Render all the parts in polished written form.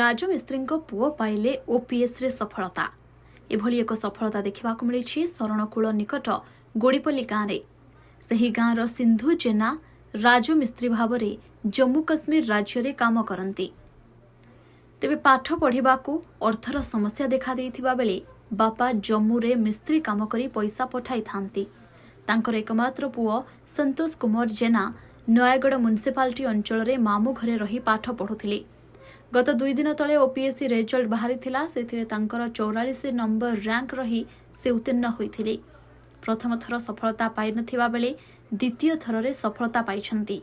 ରାଜମିସ୍ତ୍ରୀଙ୍କ ପୁଅ ପାଇଲେ ଓପିଏସ୍ରେ ସଫଳତା। ଏଭଳି ଏକ ସଫଳତା ଦେଖିବାକୁ ମିଳିଛି ଶରଣକୂଳ ନିକଟ ଗୋଡ଼ିପଲ୍ଲୀ ଗାଁରେ। ସେହି ଗାଁର ସିନ୍ଧୁ ଜେନା ରାଜମିସ୍ତ୍ରୀ ଭାବରେ ଜମ୍ମୁ କାଶ୍ମୀର ରାଜ୍ୟରେ କାମ କରନ୍ତି। ତେବେ ପାଠ ପଢ଼ିବାକୁ ଅର୍ଥର ସମସ୍ୟା ଦେଖାଦେଇଥିବା ବେଳେ ବାପା ଜମ୍ମୁରେ ମିସ୍ତ୍ରୀ କାମ କରି ପଇସା ପଠାଇଥାନ୍ତି। ତାଙ୍କର ଏକମାତ୍ର ପୁଅ ସନ୍ତୋଷ କୁମାର ଜେନା ନୟାଗଡ଼ ମ୍ୟୁନିସିପାଲିଟି ଅଞ୍ଚଳରେ ମାମୁଁ ଘରେ ରହି ପାଠ ପଢ଼ୁଥିଲେ। ଗତ 2 ଦିନ ତଳେ ଓପିଏସ୍ସି ରେଜଲ୍ଟ ବାହାରିଥିଲା। ସେଥିରେ ତାଙ୍କର 44 ନମ୍ବର ରାଙ୍କ ରହି ସେ ଉତ୍ତୀର୍ଣ୍ଣ ହୋଇଥିଲେ। ପ୍ରଥମ ଥର ସଫଳତା ପାଇନଥିବା ବେଳେ ଦ୍ୱିତୀୟ ଥରରେ ସଫଳତା ପାଇଛନ୍ତି।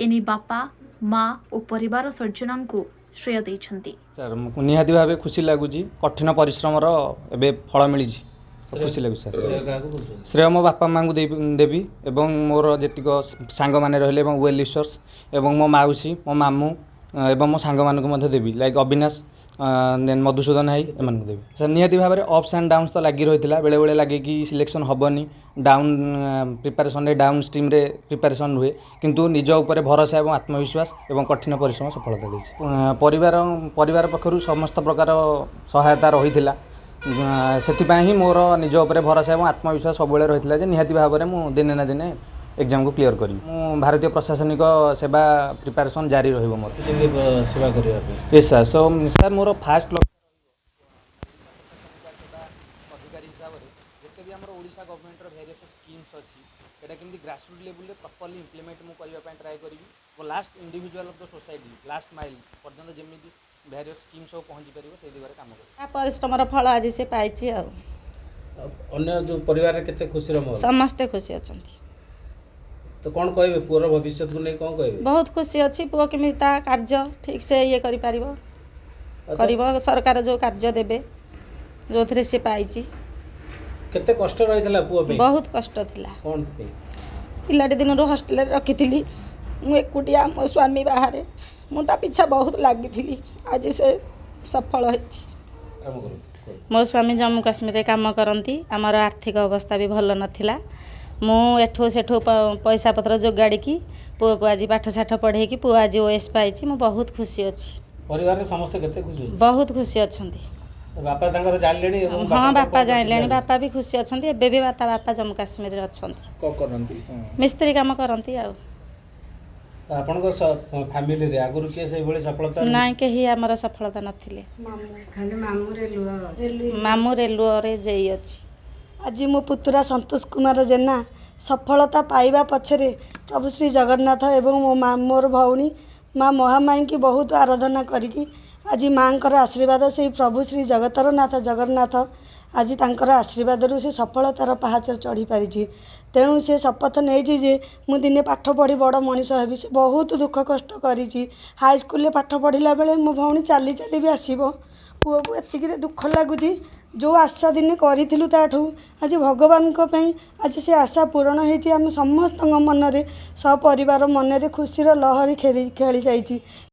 ଏନେଇ ବାପା, ମା ଓ ପରିବାର ସଜ୍ଜନଙ୍କୁ ଶ୍ରେୟ ଦେଇଛନ୍ତି। ସାର୍, ନିହାତି ଭାବେ ଖୁସି ଲାଗୁଛି। କଠିନ ପରିଶ୍ରମର ଏବେ ଫଳ ମିଳିଛି ତ ଖୁସି ଲାଗୁଛି ସାର୍। ଶ୍ରେୟ କାହାକୁ କହୁଛନ୍ତି? ଶ୍ରେୟ ମୋ ବାପା ମାଆଙ୍କୁ ଦେବି ଏବଂ ମୋର ଯେତିକ ସାଙ୍ଗମାନେ ରହିଲେ ଏବଂ ୱେଲ୍ ୱିଶର୍ସ ଏବଂ ମୋ ମାଉସୀ, ମୋ ମାମୁଁ ଏବଂ ମୋ ସାଙ୍ଗମାନଙ୍କୁ ମଧ୍ୟ ଦେବି, ଲାଇକ୍ ଅବିନାଶ, ଦେନ୍ ମଧୁସୂଦନ ଭାଇ, ଏମାନଙ୍କୁ ଦେବି ସାର୍। ନିହାତି ଭାବରେ ଅପ୍ସ ଆଣ୍ଡ ଡାଉନ୍ସ ତ ଲାଗି ରହିଥିଲା। ବେଳେବେଳେ ଲାଗେ କି ସିଲେକ୍ସନ୍ ହେବନି, ଡାଉନ୍ ପ୍ରିପାରେସନ୍ରେ, ଡାଉନ୍ ଷ୍ଟ୍ରିମ୍ରେ ପ୍ରିପାରେସନ୍ ରୁହେ। କିନ୍ତୁ ନିଜ ଉପରେ ଭରସା ଏବଂ ଆତ୍ମବିଶ୍ୱାସ ଏବଂ କଠିନ ପରିଶ୍ରମ ସଫଳତା ଦେଇଛି। ପରିବାର ପକ୍ଷରୁ ସମସ୍ତ ପ୍ରକାର ସହାୟତା ରହିଥିଲା। ସେଥିପାଇଁ ହିଁ ମୋର ନିଜ ଉପରେ ଭରସା ଏବଂ ଆତ୍ମବିଶ୍ୱାସ ସବୁବେଳେ ରହିଥିଲା ଯେ ନିହାତି ଭାବରେ ମୁଁ ଦିନେ ନା ଦିନେ ଏକ୍ଜାମକୁ କ୍ଲିୟର କରିବି। ମୁଁ ଭାରତୀୟ ପ୍ରଶାସନିକ ସେବା ପ୍ରିପାରେସନ୍ ଜାରି ରହିବ ମୋର। ଯେମିତି ସେବା କରିବା ପାଇଁ। Yes sir. ସୋ ସାର୍, ମୋର ଫାଷ୍ଟ ଲକ୍ଷ୍ୟ ପ୍ରଶାସନିକ ସେବା ଅଧିକାରୀ ହିସାବରେ ଯେତେ ବି ଆମର ଓଡ଼ିଶା ଗଭର୍ଣ୍ଣମେଣ୍ଟର ଭେରିୟସ୍ ସ୍କିମ୍ସ ଅଛି, ଏଇଟା କେମିତି ଗ୍ରାସରୁଟ୍ ଲେଭେଲରେ ପ୍ରପରଲି ଇମ୍ପ୍ଲିମେଣ୍ଟ ମୁଁ କରିବା ପାଇଁ ଟ୍ରାଏ କରିବି ଓ last individual of the society, last mile ପର୍ଯ୍ୟନ୍ତ ଯେମିତି ଭେରିୟସ୍ ସ୍କିମ୍ ସବୁ ପହଞ୍ଚି ପାରିବ, ସେଇ ଦିଗରେ କାମ କରିବି। ତା ପରିଶ୍ରମର ଫଳ ଆଜି ସେ ପାଇଛି ଆଉ। ଆଉ ଅନ୍ୟ ଯେଉଁ ପରିବାରରେ କେତେ ଖୁସିର ମାହୋଲ? ସମସ୍ତେ ଖୁସି ଅଛନ୍ତି। ତ କ'ଣ କହିବେ, ପୁଅର ଭବିଷ୍ୟତକୁ ନେଇ କ'ଣ କହିବେ? ବହୁତ ଖୁସି ଅଛି। ପୁଅ କେମିତି ତା କାର୍ଯ୍ୟ ଠିକ୍ ସେ ଇଏ କରିପାରିବ, ଆଉ କରିବ, ସରକାର ଯେଉଁ କାର୍ଯ୍ୟ ଦେବେ, ଯେଉଁଥିରେ ସେ ପାଇଛି। କେତେ କଷ୍ଟ ରହିଥିଲା ପୁଅ ପାଇଁ? ବହୁତ କଷ୍ଟ ଥିଲା। କ'ଣ ପାଇଁ? ପିଲାଟି ଦିନରୁ ହଷ୍ଟେଲରେ ରଖିଥିଲି। ମୁଁ ଏକୁଟିଆ, ମୋ ସ୍ୱାମୀ ବାହାରେ। ମୁଁ ତା ପିଛା ବହୁତ ଲାଗିଥିଲି। ଆଜି ସେ ସଫଳ ହେଇଛି। ଆରମ୍ଭ କରନ୍ତୁ, କୁହନ୍ତୁ। ମୋ ସ୍ୱାମୀ ଜମ୍ମୁ କାଶ୍ମୀରରେ କାମ କରନ୍ତି। ଆମର ଆର୍ଥିକ ଅବସ୍ଥା ବି ଭଲ ନଥିଲା। ମୁଁ ଏଠୁ ସେଠୁ ପଇସା ପତ୍ର ଯୋଗାଡ଼ିକି ପୁଅକୁ ଆଜି ପାଠ ସାଠ ପଢ଼େଇକି ପୁଅ ଆଜି ଓଏଏସ୍ ପାଇଛି। ମୁଁ ବହୁତ ଖୁସି ଅଛି। ପରିବାରରେ ସମସ୍ତେ କେତେ ଖୁସି ଅଛନ୍ତି? ବହୁତ ଖୁସି ଅଛନ୍ତି। ବାପା ତାଙ୍କର ଜାଣିଲେଣି ଏବଂ ହଁ। ବାପାଙ୍କର ବାପା କ'ଣ ଜାଣିଲେଣି। ପ୍ରତିକ୍ରିୟା? ବାପା ବି ଖୁସି ଅଛନ୍ତି। ଏବେ ବି ତା ବାପା ଜମ୍ମୁ କାଶ୍ମୀରରେ ଅଛନ୍ତି। କ'ଣ କରନ୍ତି କ'ଣ? ମିସ୍ତ୍ରୀ କାମ କରନ୍ତି ଆଉ। ତ ଆପଣଙ୍କ ଫ୍ୟାମିଲିରେ ଆଗରୁ କିଏ ସେଇଭଳି ସଫଳତା? ନାଇଁ, କେହି ଆମର ସଫଳତା ନଥିଲେ। ଖାଲି ମାମୁଁ ରେଲୱେ। ମାମୁଁ ରେଲୱେରେ ଜେଇ ଅଛି। ଆଜି ମୋ ପୁତୁରା ସନ୍ତୋଷ କୁମାର ଜେନା ସଫଳତା ପାଇବା ପଛରେ ପ୍ରଭୁ ଶ୍ରୀ ଜଗନ୍ନାଥ ଏବଂ ମୋ ମା, ମୋର ଭଉଣୀ ମା ମହାମାୟୀଙ୍କୁ ବହୁତ ଆରାଧନା କରିକି ଆଜି ମାଆଙ୍କର ଆଶୀର୍ବାଦ, ସେଇ ପ୍ରଭୁ ଶ୍ରୀ ଜଗତର ନାଥ ଜଗନ୍ନାଥ, ଆଜି ତାଙ୍କର ଆଶୀର୍ବାଦରୁ ସେ ସଫଳତାର ପାହାଚରେ ଚଢ଼ି ପାରିଛି। ତେଣୁ ସେ ଶପଥ ନେଇଛି ଯେ ମୁଁ ଦିନେ ପାଠ ପଢ଼ି ବଡ଼ ମଣିଷ ହେବି। ସେ ବହୁତ ଦୁଃଖ କଷ୍ଟ କରିଛି। ହାଇସ୍କୁଲରେ ପାଠ ପଢ଼ିଲା ବେଳେ ମୋ ଭଉଣୀ ଚାଲି ଚାଲି ବି ଆସିବ। ପୁଅକୁ ଏତିକିରେ ଦୁଃଖ ଲାଗୁଛି, ଯେଉଁ ଆଶା ଦିନେ କରିଥିଲୁ ତାଠୁ, ଆଜି ଭଗବାନଙ୍କ ପାଇଁ ଆଜି ସେ ଆଶା ପୂରଣ ହେଇଛି। ଆମ ସମସ୍ତଙ୍କ ମନରେ, ସପରିବାର ମନରେ ଖୁସିର ଲହରୀ ଖେଳି ଖେଳି ଯାଇଛି।